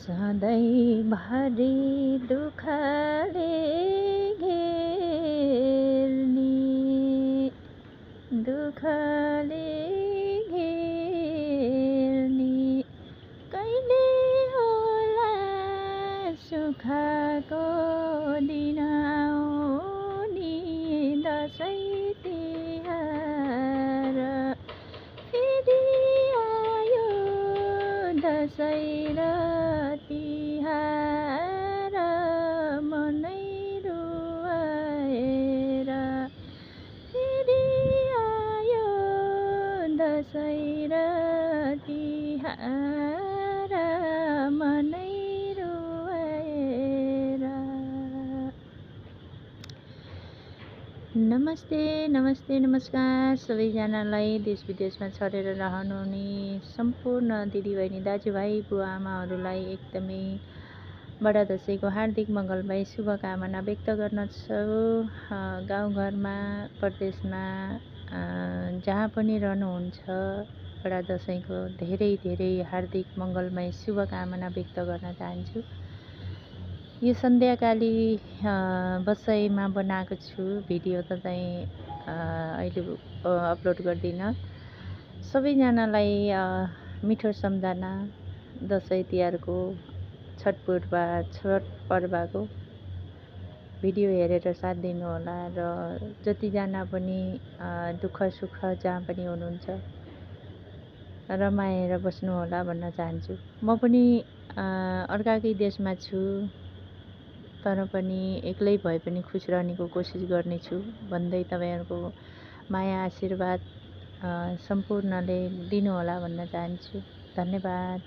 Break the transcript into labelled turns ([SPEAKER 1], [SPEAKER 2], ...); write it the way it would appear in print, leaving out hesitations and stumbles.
[SPEAKER 1] सधैँभरि दुःखले घेर्ने कहिले होला सुखको दिन आउने दसैँ तिहार फेरि आयो दसैँ र तिहार मनै रुवाएर फेरि आयो दसैँ र तिहार मनै रुवाएर। नमस्ते नमस्ते नमस्कार सबैजनालाई देश विदेशमा छरेर रहनुहुने सम्पूर्ण दिदीबहिनी दाजुभाइ बुवा आमाहरूलाई एकदमै बडा दसैँको हार्दिक मङ्गलमय शुभकामना व्यक्त गर्दछु। गाउँघरमा परदेशमा जहाँ पनि रहनुहुन्छ बडा दसैँको धेरै धेरै हार्दिक मङ्गलमय शुभकामना व्यक्त गर्न चाहन्छु। यो सन्ध्याकाली बसाइमा बनाएको छु भिडियो त चाहिँ अहिले अपलोड गर्दिनँ। सबैजनालाई मिठो सम्झना दसैँ तिहारको छठ पर्वको भिडियो हेरेर साथ दिनुहोला र जतिजना पनि दुःख सुख जहाँ पनि हुनुहुन्छ रमाएर बस्नुहोला भन्न चाहन्छु। म पनि अर्काकै देशमा छु तर पनि एक्लै भए पनि खुस रहनेको कोसिस गर्नेछु भन्दै तपाईँहरूको माया आशीर्वाद सम्पूर्णले दिनुहोला भन्न चाहन्छु। धन्यवाद।